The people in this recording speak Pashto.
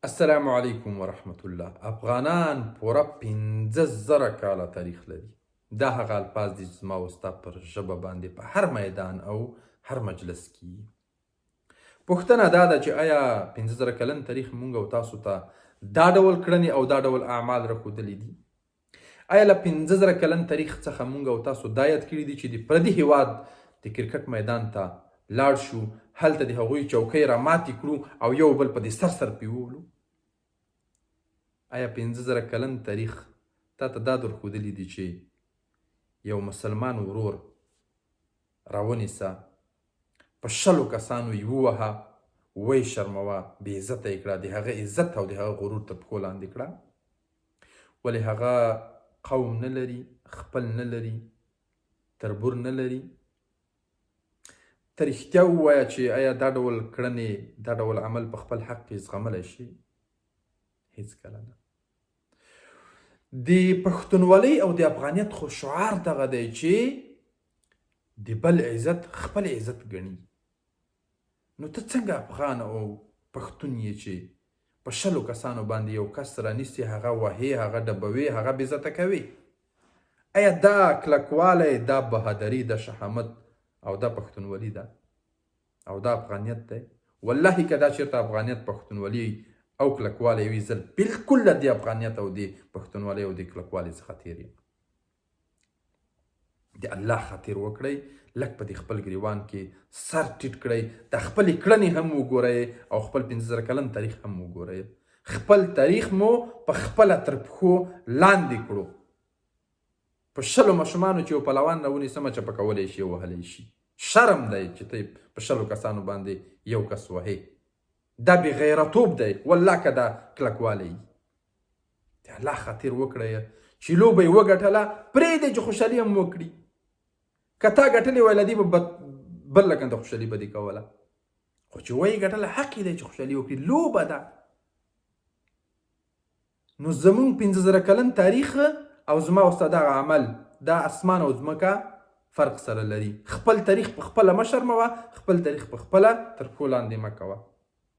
السلام علیکم ورحمت الله. افغانان پوره 5000 کاله تاریخ لري. دا هغه الفاظ دي چې زما او ستا پر ژبه باندې په هر میدان او هر مجلس کې. پوښتنه دا ده چې آیا 5000 کلن تاریخ مونږ او تاسو ته دا ډول کړنې او دا ډول اعمال راښودلي دي؟ آیا له 5000 کلن تاریخ څخه مونږ او تاسو دا یاد کړي دي چې د پردي هیواد د کرکټ میدان ته لاړ شو، هلته د هغوی چوکۍ را ماتې کړو او یو بل په دې سر سر پې وولو؟ آیا 5000 کلن تاریخ تا ته دا در ښودلي دي چې یو مسلمان ورور راونیسه، په 20 کسانو یې ووهه، ویې شرموه، بې عزته یې کړه، د هغه عزت او د هغه غرور تر پښو لاندې کړه؟ ولې هغه قوم نه لري، خپل نه لري، تربور نه لري؟ ته رښتیا ووایه چې آیا دا ډول کړنې، دا ډول عمل په خپل حق کې زغملی شي؟ هیڅکله نه. د پښتونولۍ او د افغانیت خو شعار دغه دی چې د بل عزت خپل عزت ګڼي. نو ته څنګه افغان او پښتون یې چې په 20 کسانو باندې یو کس رانیسي، هغه وهې، هغه ډبوې، هغه بې عزته کوې؟ آیا دا کلکوالی، دا بهادري، دا شهامت او دا پښتونولي ده او دا افغانیت دی؟ والله که دا چېرته افغانیت، پښتونولي او کلکوالی وي، زه بالکل له دې افغانیت او دې پښتونولۍ او دې کلکوالي څخه تېر یم. د الله خاطر وکړئ، لږ په دې خپل ګریوان کې سر ټیټ کړئ، د خپلې کړنې هم وګورئ او خپل 5000 کلن تاریخ هم وګورئ. خپل تاریخ مو په خپله تر پښو لاندې کړو. په 20 ماشومانو چې یو پهلوان راونیسم، چپه کولی شي، وهلی شي. شرم دی چې ته په 20 کسانو باندې یو کس وهې. دا بې غیرتوب دی، والله که دا کلکوالی. د الله خاطر وکړئ چې لوبه یې وګټله، پرېږدئ چې خوشحالي هم وکړي. که تا ګټلې وای، له دې به بل لکنده خوشحالي به دې کوله، خو چې ویې ګټله، حق یې دی چې خوشحالي وکړي، لوبه ده. نو زمونږ 5000 کلن تاریخ او زما او ستا دغه عمل، دا اسمان او ځمکه فرق سره لري. خپل تاریخ په خپله مه شرموه، خپل تاریخ په خپله تر پښو لاندې مه کوه.